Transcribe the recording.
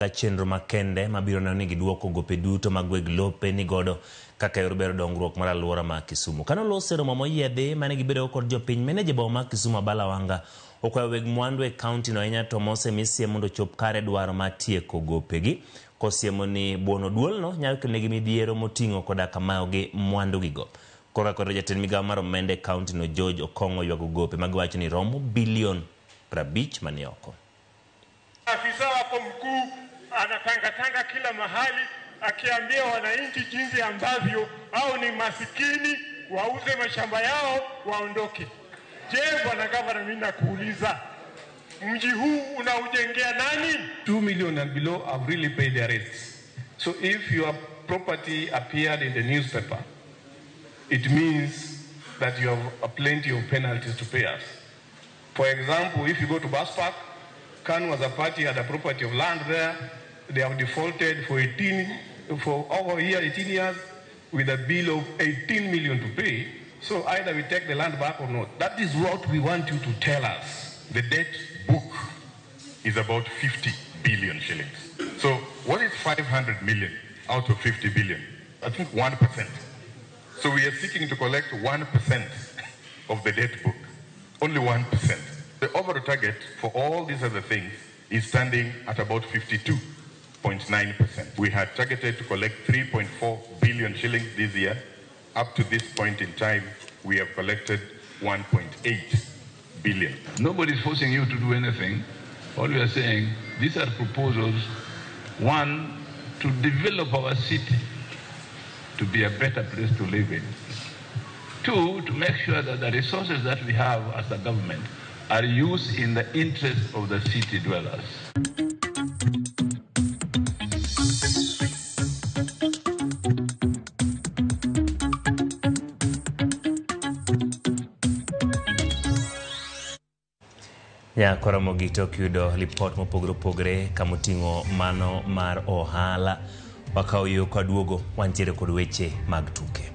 Chenro makende mabiro neno ni giduoko gope duto mag weg lope ni godo kaka yor bero dongruok mar alwora ma Kisumu. Kane olos e romo moyiedhi mane gibedogo kod jopiny, meneja boma ma Kisumu Abala Wanga okwayo weg mwandu e kaunti no ahinya to mosemi siem mondo ochop kare dwaro mar tieko gopegi kosiemo ni buono duolno nyalo kelonegi midhiero moting'o koda ka mayogi mwandugigo. Korka kod jatend migawo mar omenda e kaunti no George Okong'o oywago gope magiwacho ni romo bilion 50 mani oko. Afisa wako mkuu anatangatanga kila mahali akiambia wananchi jinsi ambavyo au ni masikini wauze mashamba yao waondoke. Je, bwana gavana, mimi nakuuliza mji huu unaujengea nani? 2 million and below have really paid their rates. So if your property appeared in the newspaper, it means that you have a plenty of penalties to pay us. For example, if you go to Bus Park, KANU as a party had a property of land there. They have defaulted for over 18 years with a bill of 18 million to pay. So either we take the land back or not. That is what we want you to tell us. The debt book is about 50 billion shillings. So what is 500 million out of 50 billion? I think 1%. So we are seeking to collect 1% of the debt book, only 1%. The overall target for all these other things is standing at about 52.9%. We had targeted to collect 3.4 billion shillings this year. Up to this point in time, we have collected 1.8 billion. Nobody is forcing you to do anything. All we are saying, these are proposals, one, to develop our city to be a better place to live in. Two, to make sure that the resources that we have as a government are used in the interest of the city dwellers. Nyakora mogik to yudo lipot mopogore opogore kamoting'o mano mar ohala. Wakawo yo kaduogo wantiere kod weche mag tuke.